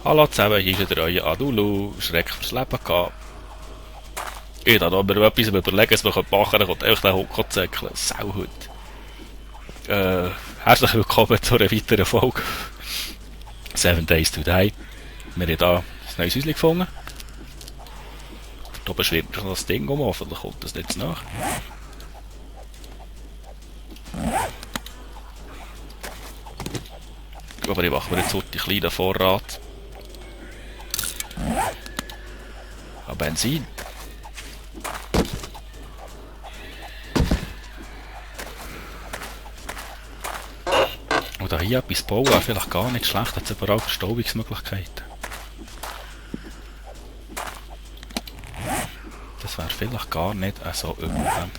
Hallo zusammen, hier ist der euer Anulu, Schreck fürs Leben gehabt. Ich habe mir etwas überlegen, was man machen kann, dann kommt einfach der Hund zäckeln. Sauhut. Herzlich willkommen zu einer weiteren Folge. 7 Days to Die. Wir haben hier ein neues Häuschen gefunden. Da oben schwirrt schon das Ding um, vielleicht kommt das nicht nach. Aber ich mache mir jetzt so die kleinen Vorrat an Benzin. Oder hier etwas bauen, vielleicht gar nicht schlecht, hat es überall Verstaubungsmöglichkeiten. Das wäre vielleicht gar nicht so übel.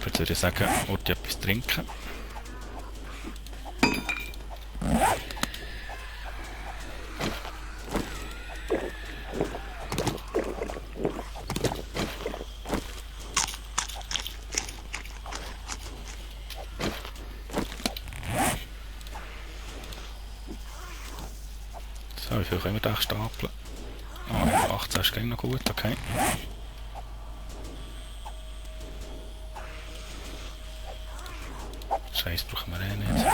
Jetzt würde ich sagen, wollte ich etwas trinken. So, wie viel können wir da stapeln? Ah, 18 ist noch gut, okay. Scheiß brauchen wir eh nicht.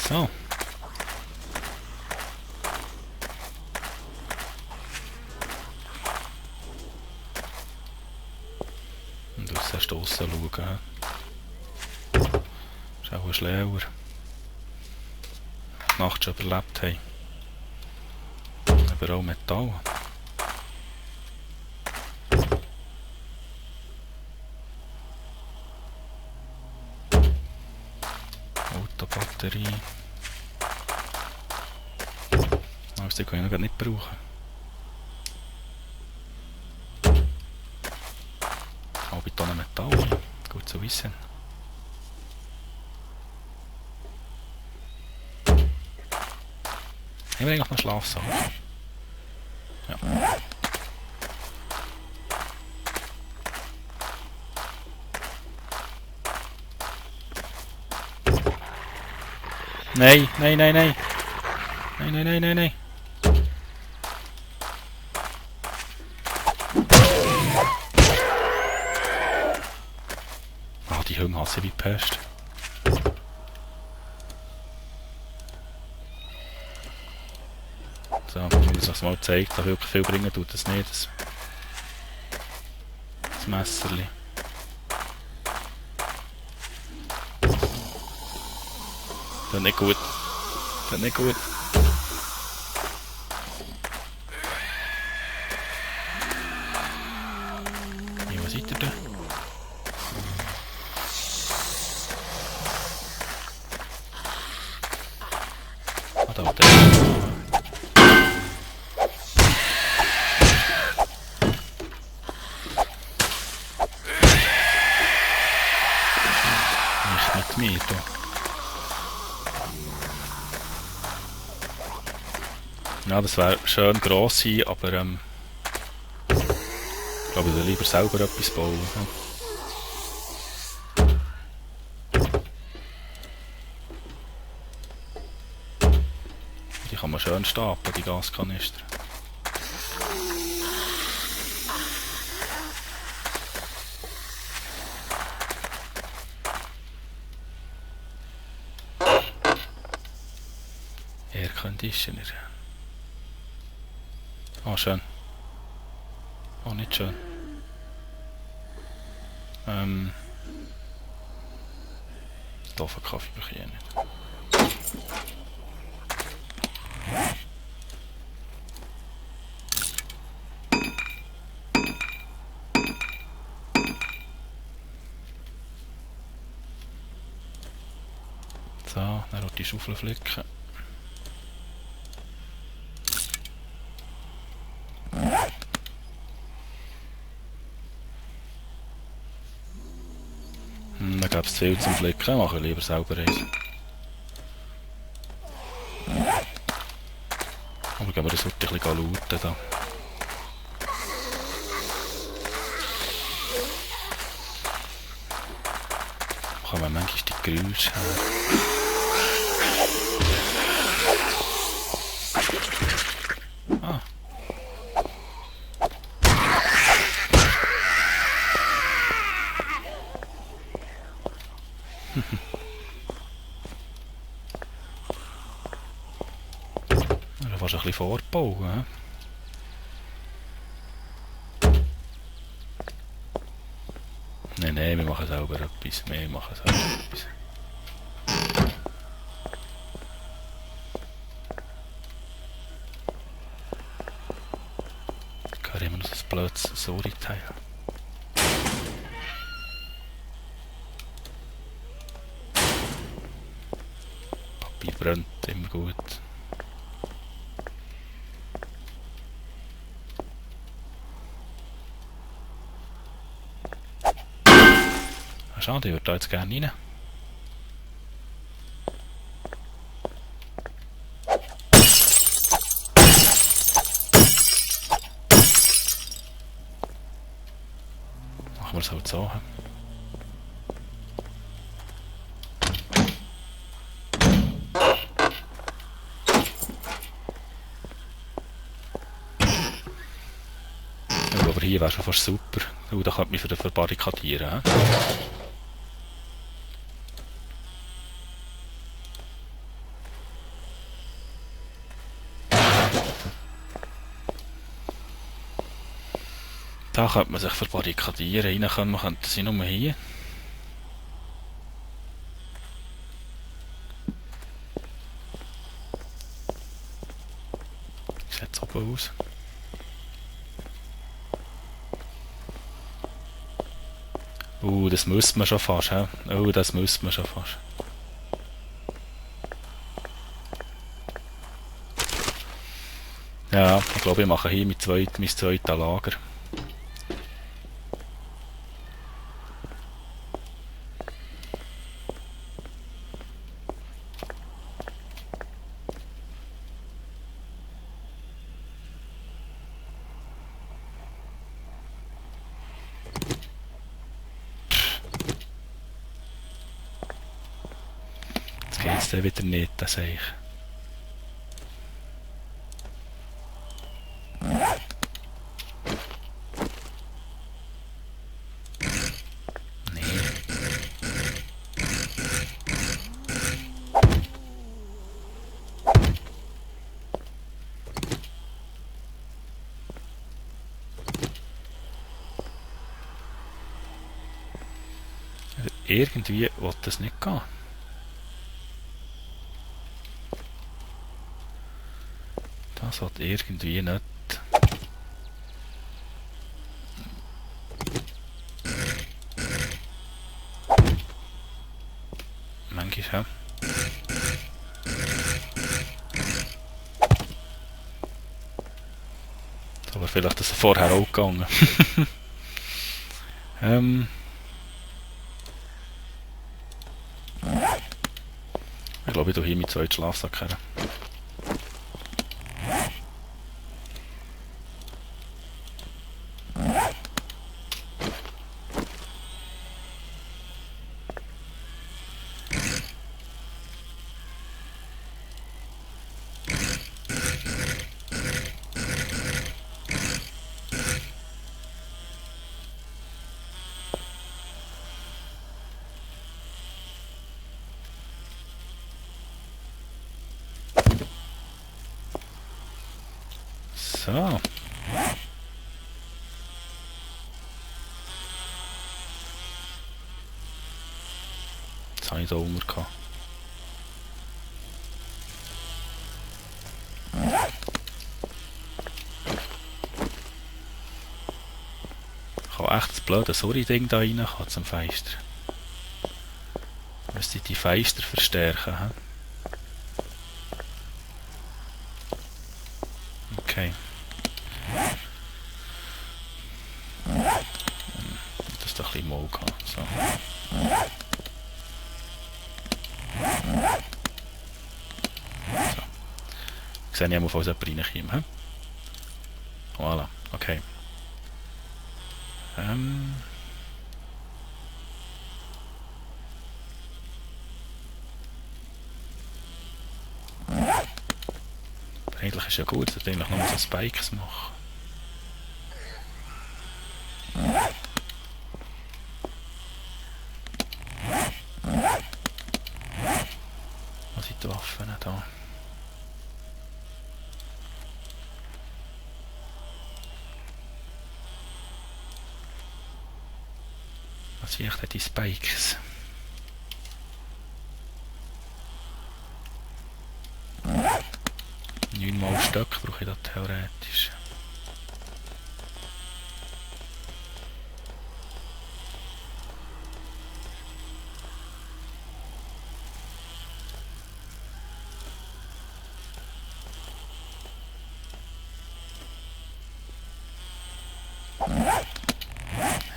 So. Und aus der Stossen schauen. Ist auch ein Schlauer. Die Nacht schon überlebt haben. Aber auch Metall. Autobatterie. Aber die kann ich noch nicht brauchen. Halbe Tonne Metall. Gut zu wissen. Haben wir eigentlich noch einen Schlafsaal? Ja. Nein, nein, nein, nein. Nein, nein, nein, nein, nein. Ah, die Hunde hassen wie die Pest. So, wenn es das mal zeigt, dass wirklich viel bringen tut das nicht. Das Messerli. Das ist nicht gut. Das ist nicht gut. Hey, wo seid ihr da? Ah, da der. Nicht mit mir, da. Ja, das wäre schön gross sein, aber ich glaube, ich würde lieber selber etwas bauen. Die kann man schön stapeln, die Gaskanister. Air Conditioner. Oh, schön. Oh, nicht schön. Doofen Kaffee brauche ich eh nicht. So, dann auch die Schaufel flicken. Dann gäbe es zu viel zum Flicken, mache ich lieber selber eins. Aber gehen wir das heute ein bisschen lauten da. kommen manchmal die Geräusche her. Ah. Du kannst ein bisschen vorbauen. Nein, nein, wir machen selber etwas. Wir machen selber etwas. Ich höre immer noch so ein blödes Sori-Teil. Papier brennt, immer gut. Schade, ich würde da jetzt gerne rein. Machen wir es halt so. Ja, aber hier wäre schon fast super. Da könnte man mich verbarrikadieren. Da könnte man sich verbarrikadieren. Rein können wir könnten sie nur hier. Wie sieht es oben aus? Das müsste man schon fast. He? Das müsste man schon fast. Ja, ich glaube, ich mache hier mein zweites Lager. Jetzt geht es dann wieder nicht, das sehe ich. Irgendwie will das nicht gehen. Das wird irgendwie nicht. Manchmal, ja. Aber vielleicht ist es vorher auch gegangen. Ich glaube, ich tue hier meinen zweiten Schlafsack her. So. Jetzt habe ich da Hunger gehabt. Ich habe echt das blöde Sorry-Ding da rein zum Fenster. Müsste ich die Fenster verstärken. He? Okay. Das ist doch ein bisschen Mau gehabt. So. So. Ich sehe nicht, falls jemand reinkommt. Voilà, okay. Eigentlich ist ja gut, dass ich eigentlich noch so Spikes mache. Was sind die Waffen da? Was sind echt die Spikes? Neunmal Stück brauche ich da theoretisch.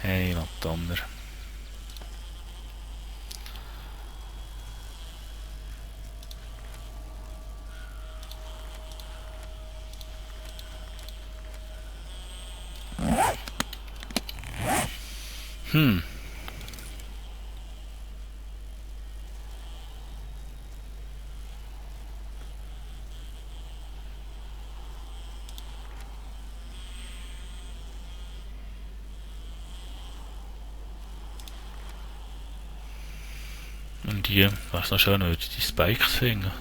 Hey, was Donner. Und die, was noch schön würde, die Spikes finden.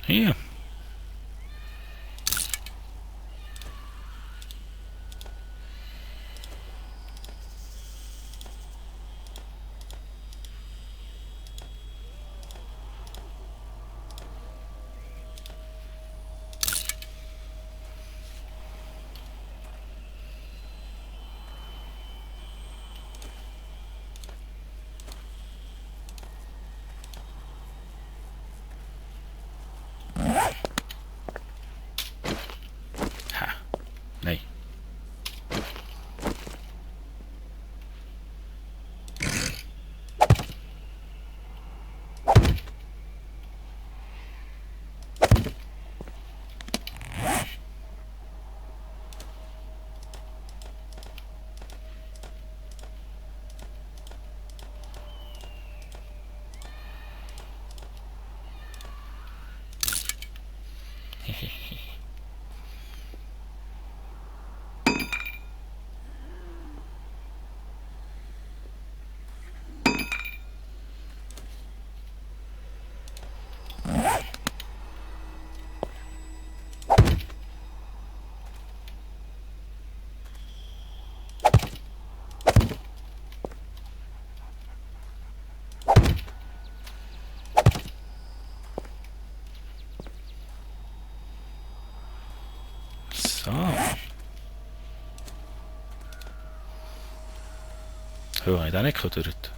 Hier. Ha. Nein. So. Ja, habe ich den nicht gehört.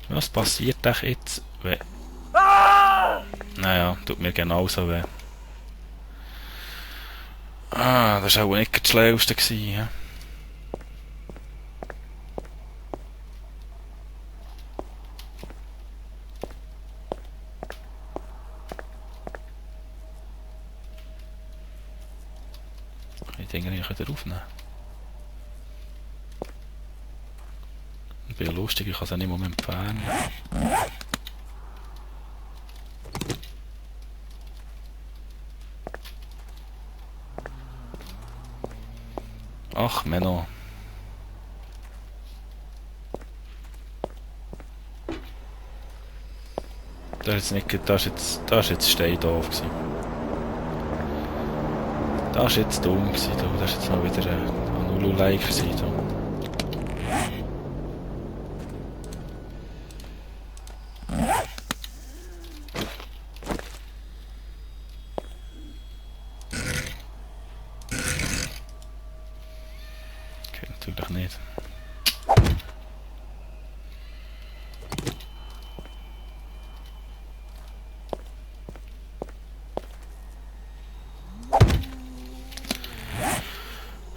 Was passiert denn jetzt, wenn... Naja, tut mir genauso weh. Ah, das war auch nicht das Schlauste gewesen, ja. Ich denke, ich kann wieder aufnehmen. Ich bin ja lustig, ich kann es auch nicht mehr entfernen. Ach, Menno. Das ist jetzt Stein doof gewesen. Das war jetzt dumm gewesen, du. Das ist jetzt mal wieder ein Anulu-like gewesen, du. natürlich nicht.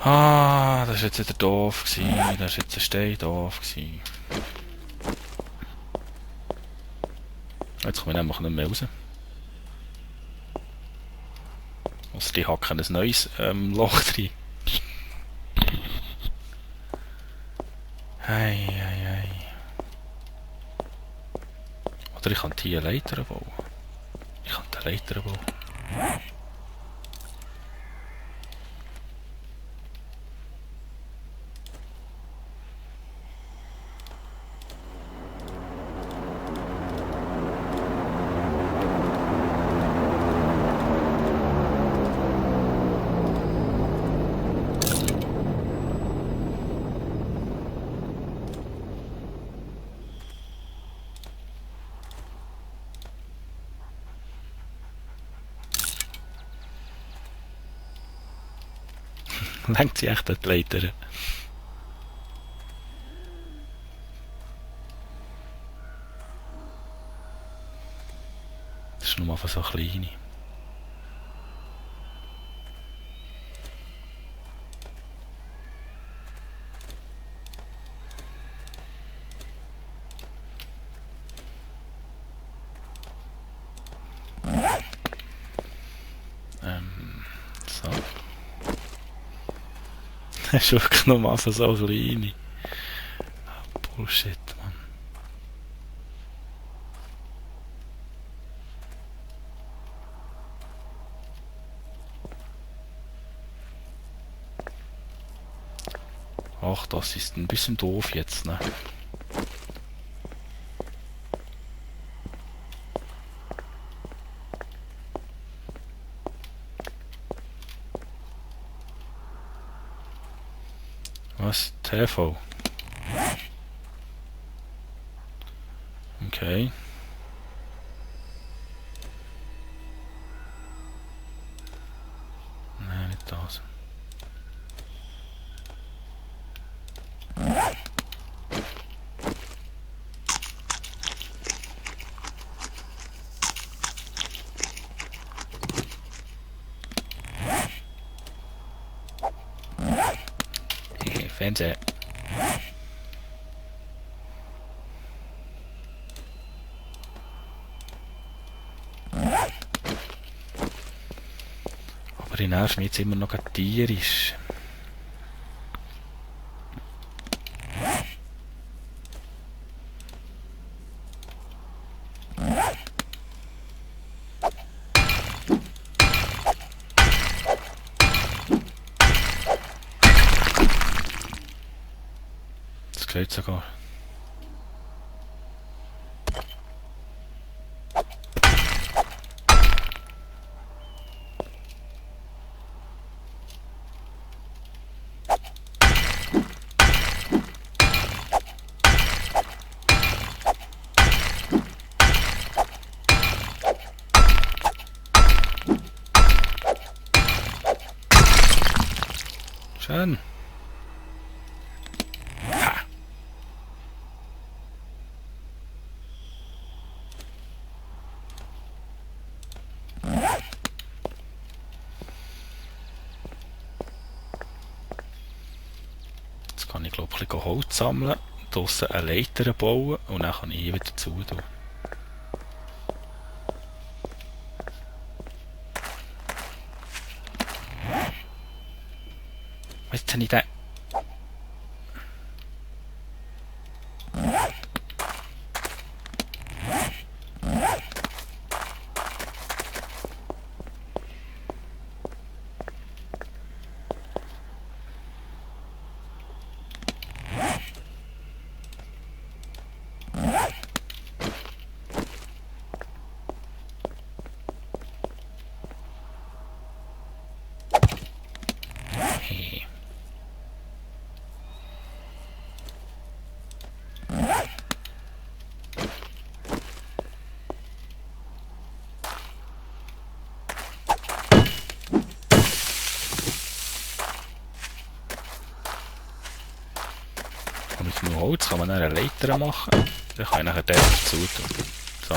Ah, das war jetzt wieder doof gewesen. Das war jetzt ein Stein doof gewesen. Jetzt komme ich nämlich nicht mehr raus. Also die hacken ein neues Loch drin. Hei, hei, hei. Oder ich kann hier eine Leiter bauen. Ich kann eine Leiter bauen. Lenkt sie echt an die Leiter? Das ist nur mal so kleine. So. Das ist wirklich nur mal so kleine. Bullshit, Mann. Ach, das ist ein bisschen doof jetzt, ne? Was? TV? Okay. Nein, nicht das. Fernseher. Aber ich nerv mich jetzt immer noch tierisch. Das geht sogar. Schön. Ha. Jetzt kann ich glaube ich ein bisschen Holz sammeln, draussen eine Leiter bauen und dann kann ich hier wieder zutun. Jetzt habe ich den... Holz kann man dann eine Leiter machen. Dann kann ich nachher den dazu tun. So.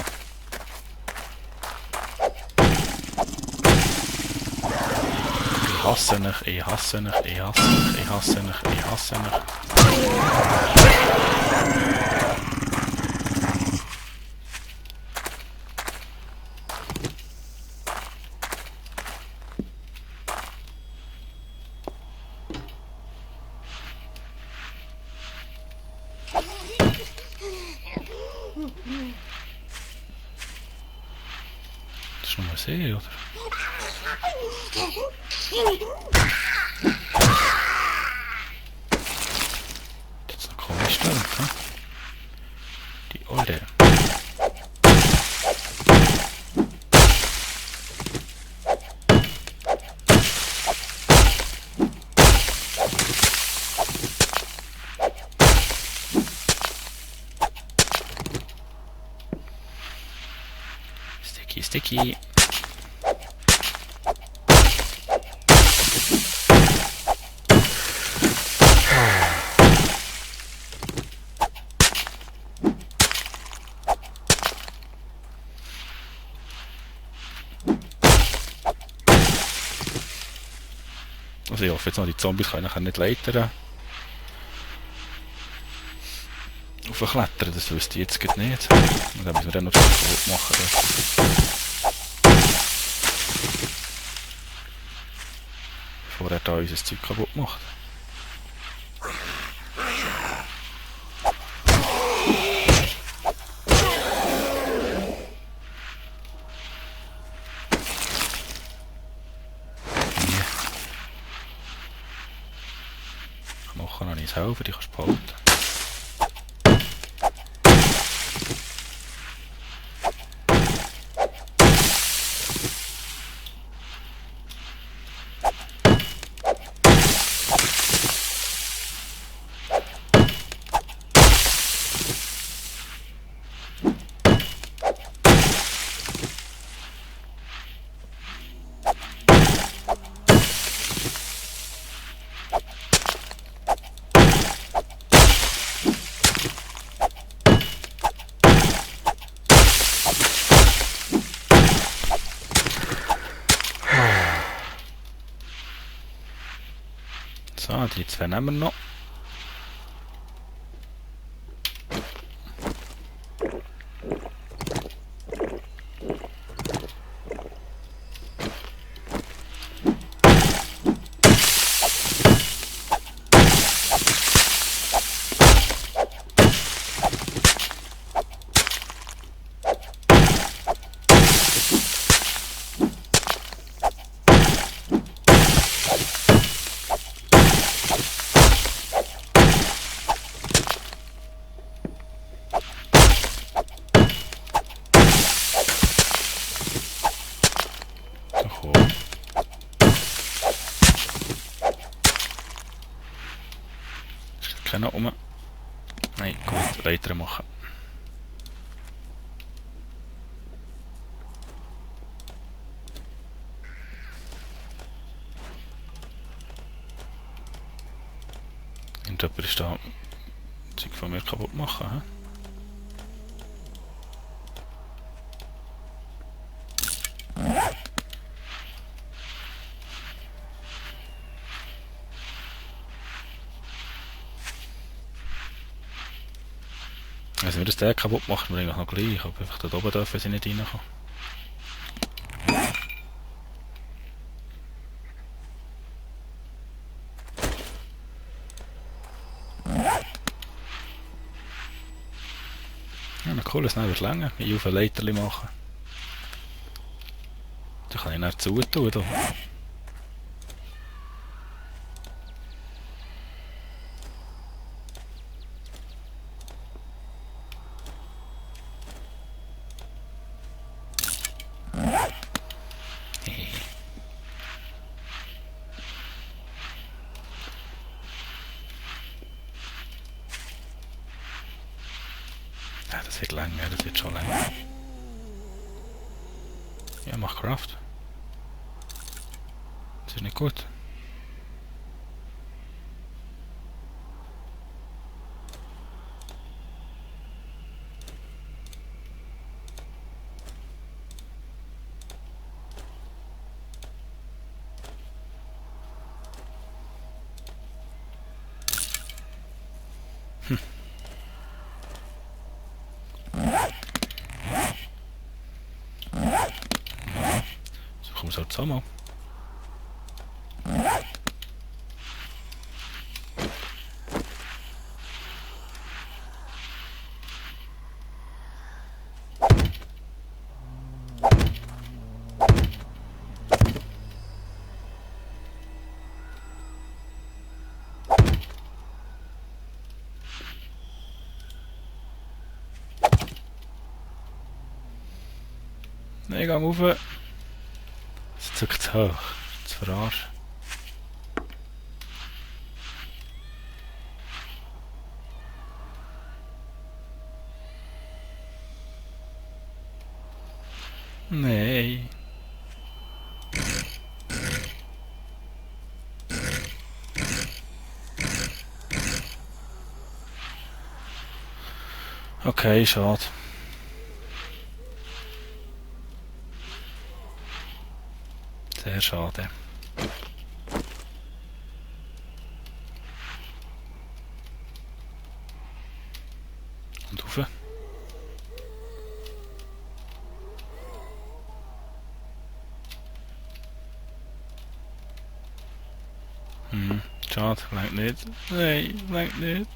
Ich hasse mich, ich hasse mich, ich hasse mich, ich hasse mich, ich hasse mich. Das ist nur mal sehen, oder? Das ist noch komisch da, ne? Die Olle. Sticky, sticky. Also ich hoffe jetzt noch, die Zombies können nachher nicht leitern. Aufklettern, das wüsste ich jetzt gerade nicht. Und dann müssen wir dann noch kaputt machen. Bevor er da unser Zeug kaputt macht. Knochen habe ich selber, die kannst du behalten. So, die zwei nehmen wir noch. Keiner um. Nein, gut, Leiter machen. Irgendjemand ist da Zeug von mir kaputt machen. He? Also wenn das der kaputt macht, wir eigentlich noch gleich, aber einfach da oben dürfen sie nicht reinkommen. Ja, noch cool, es wird länger. Ich auf ein Leiterli machen. Da kann ich dann zutun. Da. Ja, das wird lang, ja, das wird schon lang. Ja, mach Craft. Das ist nicht gut. so zusammen. Nein, ich gehe rauf. Es zuckt zu hoch. Zu verarschen. Nein. Okay, schade. Sehr schade. Und rauf. Schade, langt nicht. Nein, langt nicht.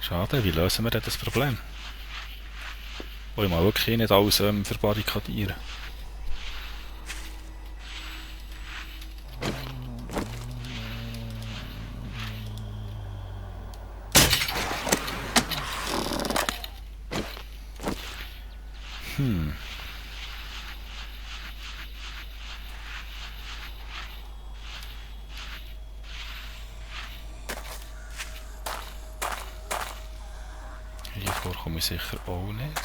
Schade, wie lösen wir denn das Problem? Wollen wir wirklich nicht alles verbarrikadieren? Hier vorkomme ich sicher auch nicht.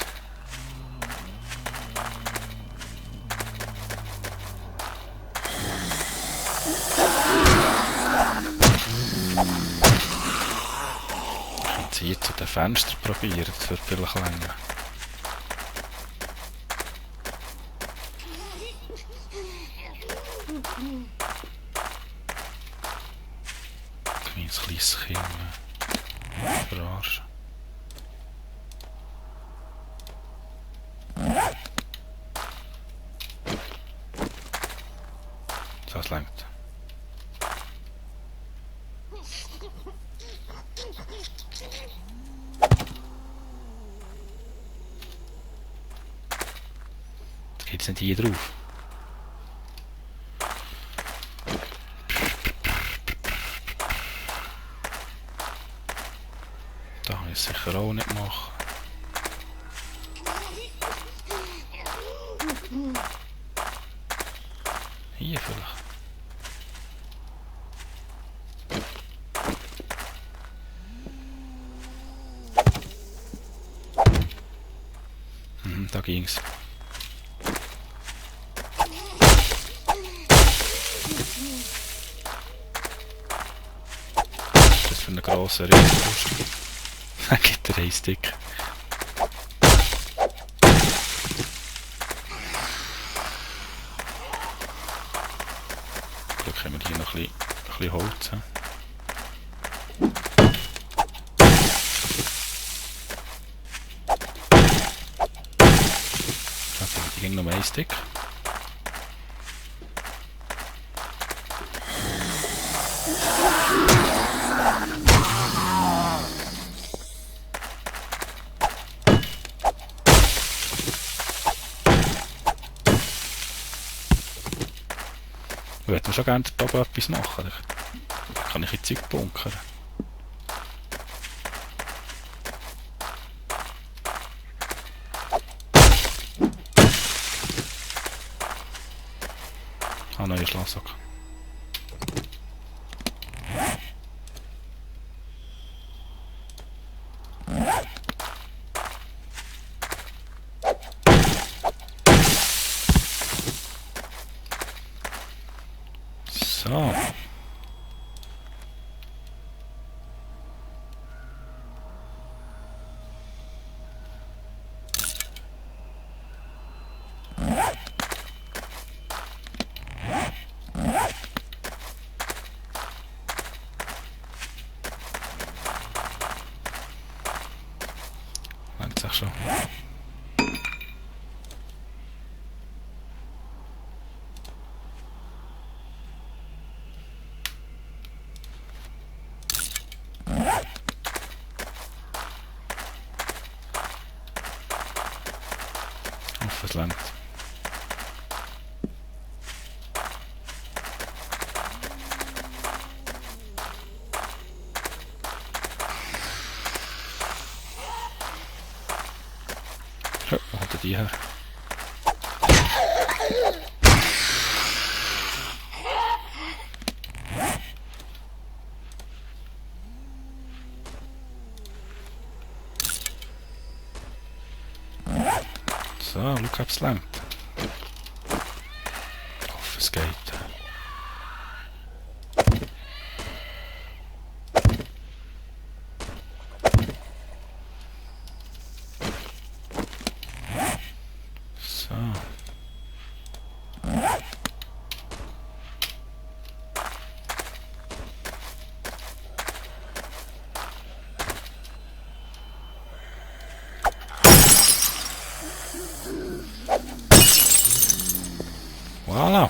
Ich kann es hier zu den Fenstern probieren, das wird vielleicht länger. Ein kleines Kind verarschen. Das langt. Jetzt geht es nicht hier drauf. Da kann ich es sicher auch nicht machen. Hier vielleicht. Da ging's. Was ist das für eine grosse Riesenbrust? Da gibt er einen Stick. Glück haben wir hier noch ein bisschen Holz. Ich ging noch einen Stick. Ich würde schon gerne da oben etwas machen. Da kann ich in Zeug bunkern. Ah, neuer Schlafsack. So. auch schon. Ich hoffe, es langt. Ja, wo kommt denn die her? So, schau, ob es langt. Ich hoffe, es geht. So. Voilà.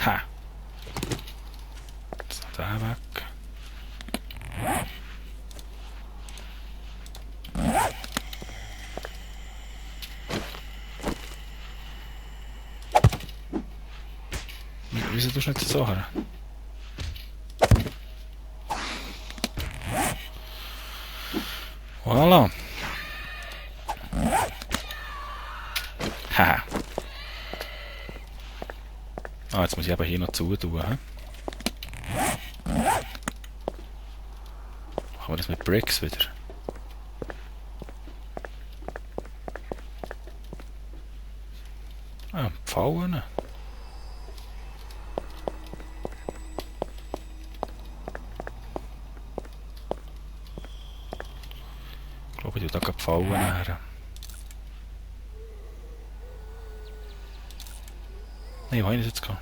Ha. So, der weg. Wieso tust du nicht so her? Voilà. Haha. Ah, jetzt muss ich eben hier noch zutun. Machen wir das mit Bricks wieder? Ah, Pfaulen. Ich glaube, ich tue da gerade Pfaulen her. Nein, wo habe ich das jetzt gehabt?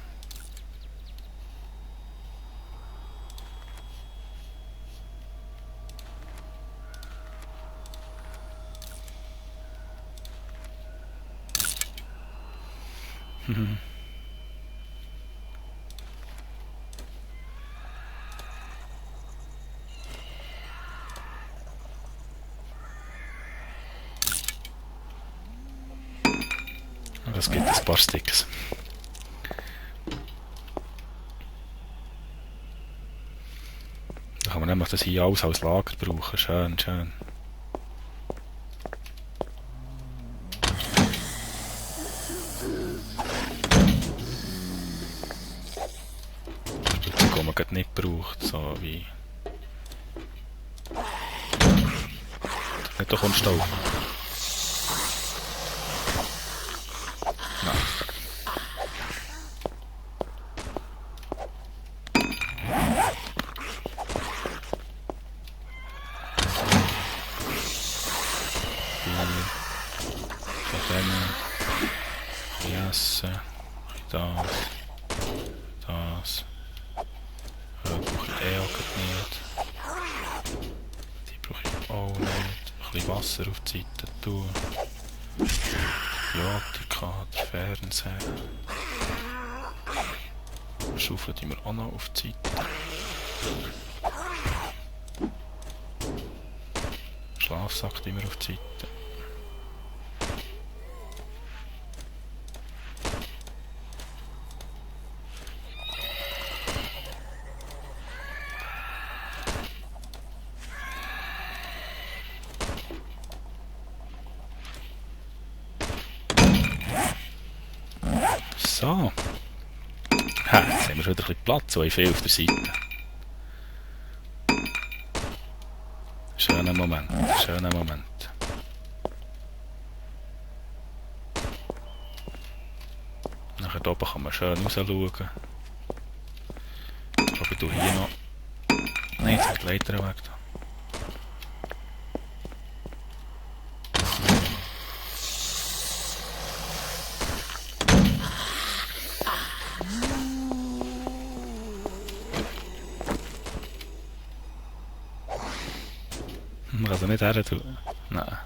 Das gibt ein paar Sticks. Da kann man nämlich das hier alles als Lager brauchen. Schön, schön. Stücke, die man gerade nicht braucht, so wie... Nicht, da kommst du auf. Nein. Von denen. Essen. Das. Das. Brauche ich eh auch nicht. Die brauche ich auch nicht. Ein bisschen Wasser auf die Seite tun. Antibiotika, der Fernseher. Schaufel die wir auch noch auf die Seite. Schlafsack die wir auf die Seite. So. Ha, jetzt haben wir schon wieder ein bisschen Platz, so viel auf der Seite. Schöner Moment, schöner Moment. Nachher oben kann man schön raus schauen. Ich glaube, ich tue hier noch... Nein, jetzt ist die Leiter weg da. Man kann sie nicht her tun. Nein.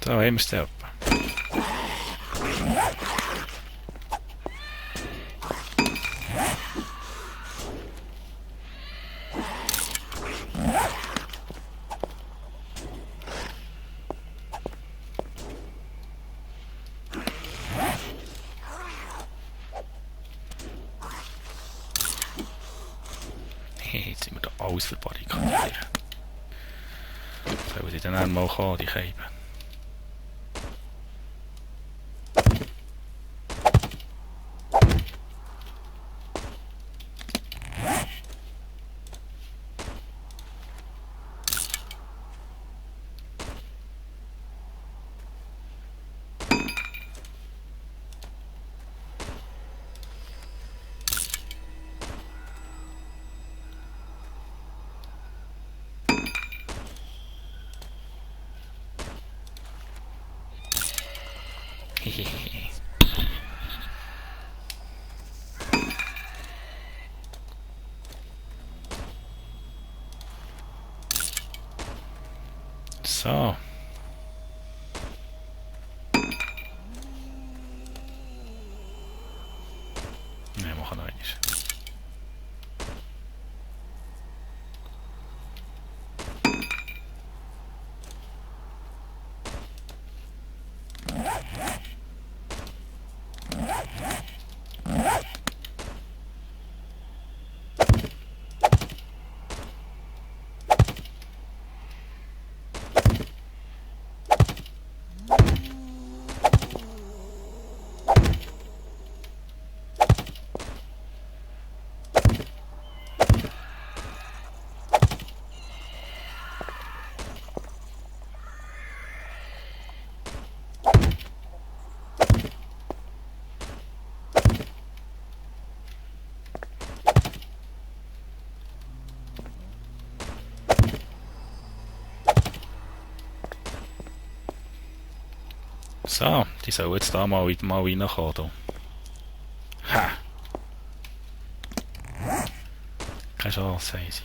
So, haben wir es dann etwa. Jetzt sind wir da alles verbarrikadieren. Sollen die dann einmal kommen, die Käben? So. Wir machen noch eins. So, die sollen jetzt da mal reinkommen. Da. Ha! Keine Chance haben sie.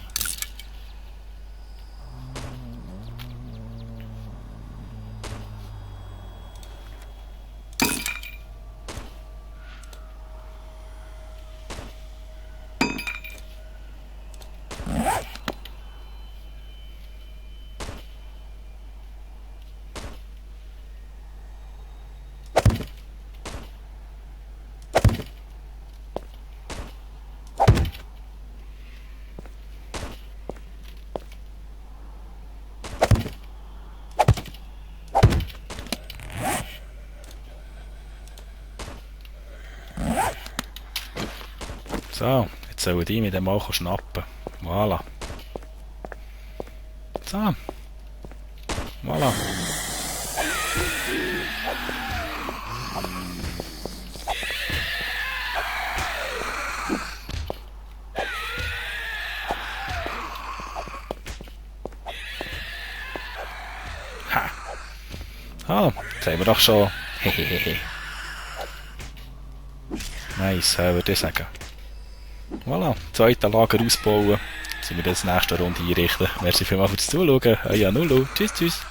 So, jetzt sollen die mit dem mal schnappen. Voilà. So. Voilà. Ha. Ah, jetzt haben wir doch schon. Hehehe. Nice, würde ich sagen. Voilà, zweite Lager ausbauen. Jetzt sind wir das nächste Runde einrichten. Merci vielmals fürs Zuschauen. Euer Anulu. Tschüss, tschüss.